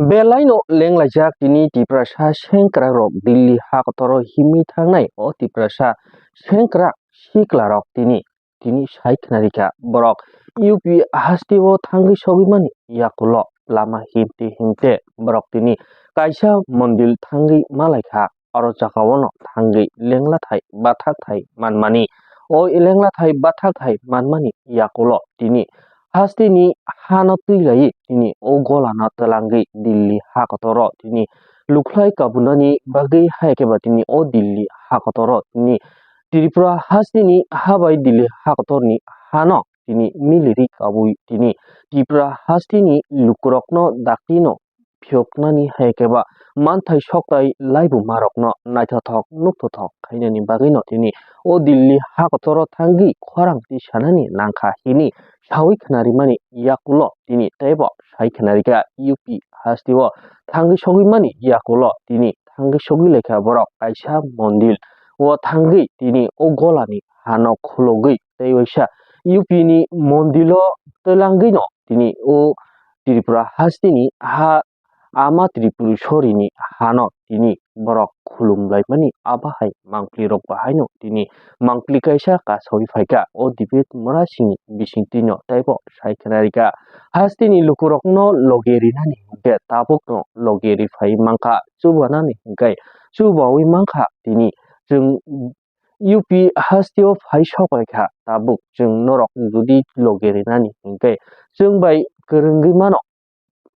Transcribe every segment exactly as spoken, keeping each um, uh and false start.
Belaino lenglaijak tini Tiprasa sengkrakrok Delhi hakotoro himwi thangnai o Tiprasa sengkrak siklarok tini, tini sai khnarikha borok U P hasteo thangwi sogwimani yakulo lama himte himte borok tini kaisa mondil thangwi malaikha. Oro jagaono thangwi lenglathai bathathai manmani. O lenglathai bathathai manmani yakulo tini hasteni hano twi laiwi tini o golano twlangwi Delhi hakotoro tini lukhlai kabunani bagwi hai khe ba tini o Delhi hakotoro tini Tripura hasteni ha bai Delhi hakotorni hano tini miliri kabui tini Tripura hasteni lukurokno daktino phiyoknani hai khe ba manthai soktai laibumarokno naithothok nukthothok khainani bagwino tini o Delhi hakotoro thangwi khorang tisanani nangkha hini sawi khnarimani yakulo tini teibo sai khnarikha U P hasteo thangwi sogwimani yakulo tini thangwi sogwi laikha borok kaisa mondil o thangwi tini o golani hano khulogwi tei waisa U P ni mondilo twlangwino tini o Tripura hasteni ha ama Tripuri sorini hano tini borok khulum laimani abo hai mangpli rok bahaino tini mangpli kaisa kasawi phaikha o David Murasingni bisingtwino teibo sai khnarikha hasteni lukurokno loge rinani hinkhe tabukno loge riphai mankha chubanani hinkhe chubawi mankha tini chwng U P hasteo phai sokbaikha tabuk chwng norok jodi loge rinani hinkhe chwng bai kwrwngwi mano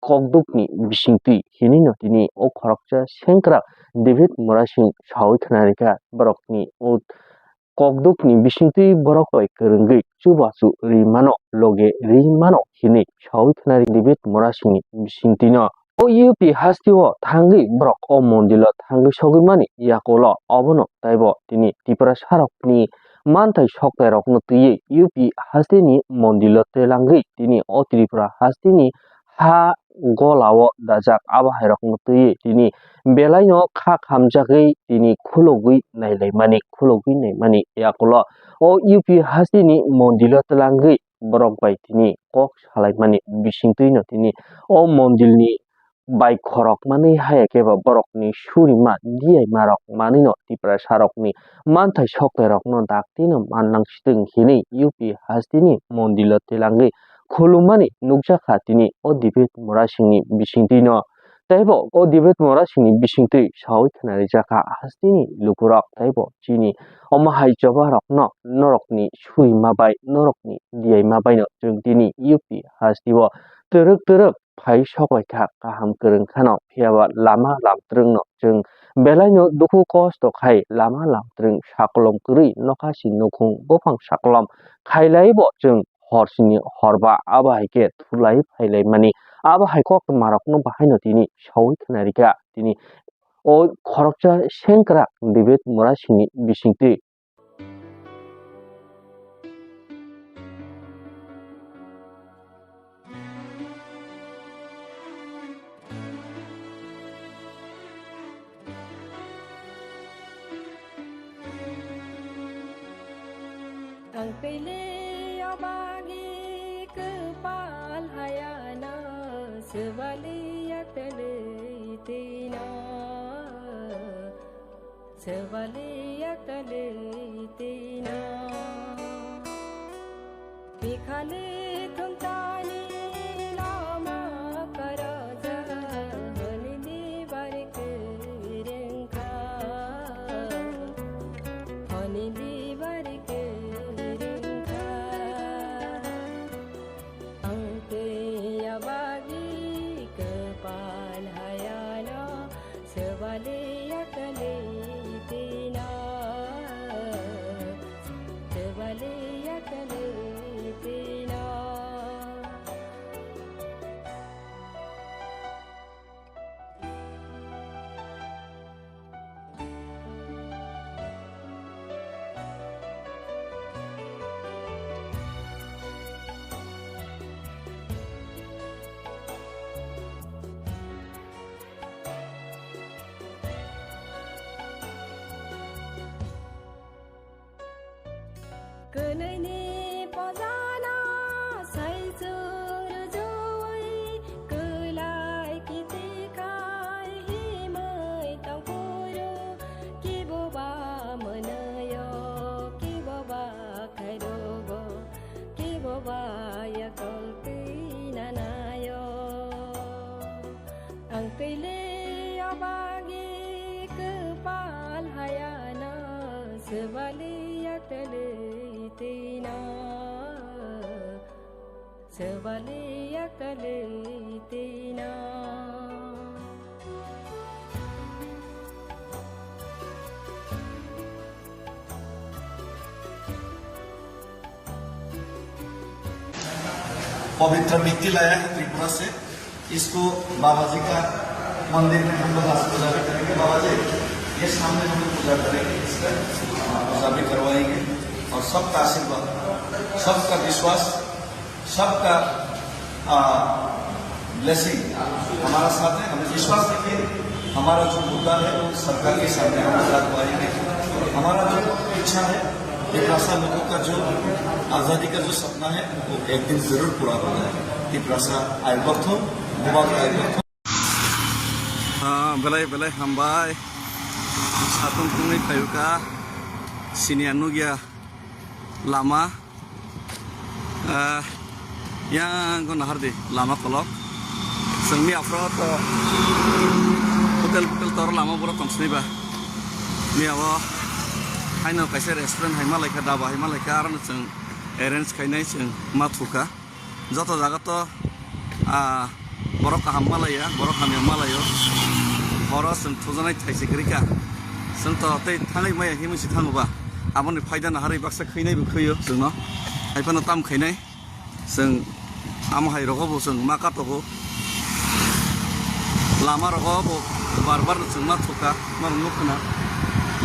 kokdukni bisingtwi hinwino tini o khoroksa sengkrak David Murasing sawi khnarikha borokni o kokdukni bisingtwi borok bai kwrwngwi chubachu ri mano loge ri mano hinwi sawi khnari David Murasingni bisingtwino. O U P hasteo thangwi borok o mondilo thangwi sogwimani yakulo obono teibo tini Tiprasarokni manthai soktairokno twiwi U P hasteni mondilo twlangwi tini o Tripura hasteni ha golao dajak abo hairokno twiwi tini belaino kha khamjagwi tini khulogwi nailaimani khulogwi naimani yakulo o U P hasteni mondilo twlangwi borok bai tini kok salaimani bisingtwino tini o mondilni bai khorok manwi haya khe ba borokni surima diyaima rok manwino Tiprasa rokni manthai soktai rokno daktino mannang sitwng hinwi U P hasteni mondilo twlangwi khulumani nukjakha tini o David Murasingni bisingtwino. Teibo o David Murasingni bisingtwi sawi khwnarijakha hasteni lukurok teibo chini omo hai choba rokno norokni surima bai norokni diyaima baino chwng tini U P hasteo twrwk twrwk phai sokbaikha kaham kwrwng kheno, phiyaba lama lamtwrwngno chwng belaino dukhu kosto khai lama lamtwrwng sakolom kwrwi nokha si nukhung buphang sakolom khailaibo chwng hor sini hor ba abo hai khe thulai phailaimani abo hai koktwmarokno bahaino tini sawi khwnarikha tini o khoroksa sengkrak David Murasingni bisingtwi. Ang pele abagi kepal hayana sebali yakale tina. Sebali yakale tina. Pikhali thumtani lama karaja honili barke rengkha. Honili barke rengkha. Ang tei abagi kepal hayana sebali yakale tina, sebali yakale tina. Kwnwini pojana saichur jui kwlai kiti. Ang twi le abagi kwpal hayano, swbali yak twi le twi no, swbali yak twi le twi no. पवित्र मिट्टी लाया है त्रिपुरा से, इसको बाबा जी का मंदिर में हम लोग आज पूजा भी करेंगे। बाबा जी, ये सामने हम लोग पूजा करेंगे, इसका पूजा भी करवाएंगे। और सबका आशीर्वाद, सबका विश्वास, सबका, आ, ब्लेसिंग हमारा साथ है। हमें विश्वास है कि हमारा जो मुद्दा है, वो सरकार के सामने हम रखवाएंगे। हमारा जो इच्छा है, तिप्रासा लोगों का जो आज़ादी का जो सपना है, वो एक दिन जरूर पूरा होगा। तिप्रासा आइबर्थो, बुबाक आइबर्थो। Ah, belai belai hambai. Satung tungwi phaiyuka. Sini anugya lama. Ah, yang go nahar di lama kolok. Sengmi afro to hotel hotel tor lama bura tongsini ba. Mi abo haino kaisa restaurant hai malaika, daba hai malaika, aro no chwng arrange khainai chwng ma thuka. Joto jaga to, ah, borok kaham malaiya, borok hamya malaio. Horo chwng thujaknai thaisik rika. Chwng to tei thangwi maya himwi si thango ba. Aboni phaida naharwi baksa khwinai bo khwio chwngno. Hai phano tam khainai. Chwng amo hai rogo bo chwng ma katogo. Lama rogo bo bar bar no chwng ma thuka, ma rung nukho na.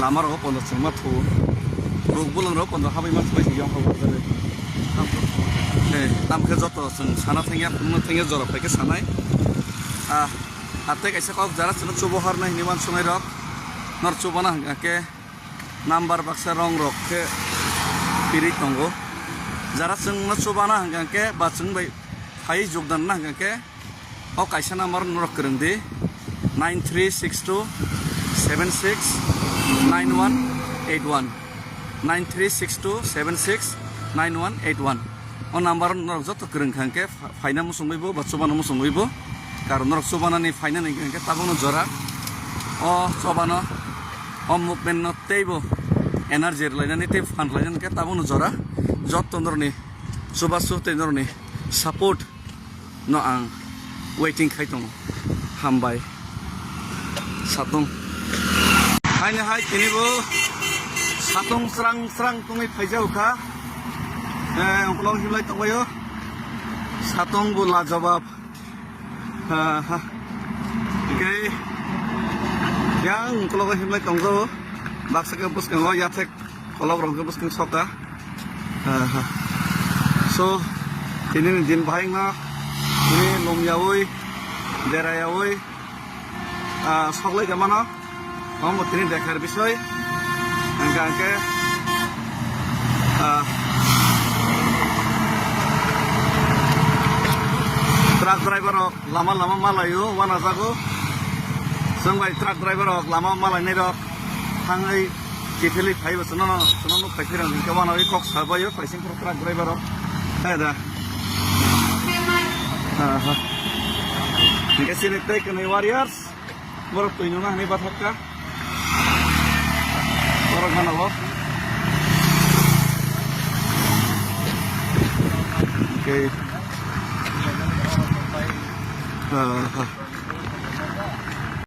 Lama rogo pono chwng ma thuo. Ruk bulong rogo pono habai ma thubai se yong rogo jare. Eh, tam khe joto chwng sana thangya, phunukna thangya jora phai khe sanai. Ah, hatai kaisa kok jara chwngno chubo hornai hinwi uansuknai rok. Nor chubana hwnkha khe number baksa rong rok khe pirwi tongo. Jara chwngno chubana hwnkha khe ba chwng bai phai jogdan na hwnkha khe o kaisa number norok kwrwng di, nine three six two seven six nine one eight one, nine three six two seven six nine one eight one. O number norok joto kwrwng kha hwnkhe phaina muchungwi bo ba chubana muchungwi bo, karon norok chubanani phainani hwnkhe tabukno jora o chobano, o movement no teibo energy rwlainani tei phan rwlainani hwnkhe tabukno jora joto norokni chubachu tei norokni support no ang waiting khai tongo. Hambai. Satung. Haini hai tini bo satung srang srang tongwi phaijao kha. Eh, ukolog himlai tongbaio. Satung bo lajawab. Ha, ha. Okay. Yang ukolog himlai tongjao. Baksa khe bwskango yathek kolok rok khe bwskang soka. Aha. So, tini ni din bahai wngno, tini lum yaui, dera yaui, ah, soklai khe mano. Omo tini dekhar bisoi. Hingke, hingke, ah, truck driver rok lama, lama malaio, wanajago. Chwng bai truck driver rok lama malainai rok thangwi kiphilwi phaibo chwngno, chwngno nuk phai phirang hingke wanawi kok sabaio, paising phuru truck driver rok. Hai da. Aha. Hingke sini tei kwnwi warriors. Borok twi nuna hinwi bathakka. Borok gana bo. Okay. Aha.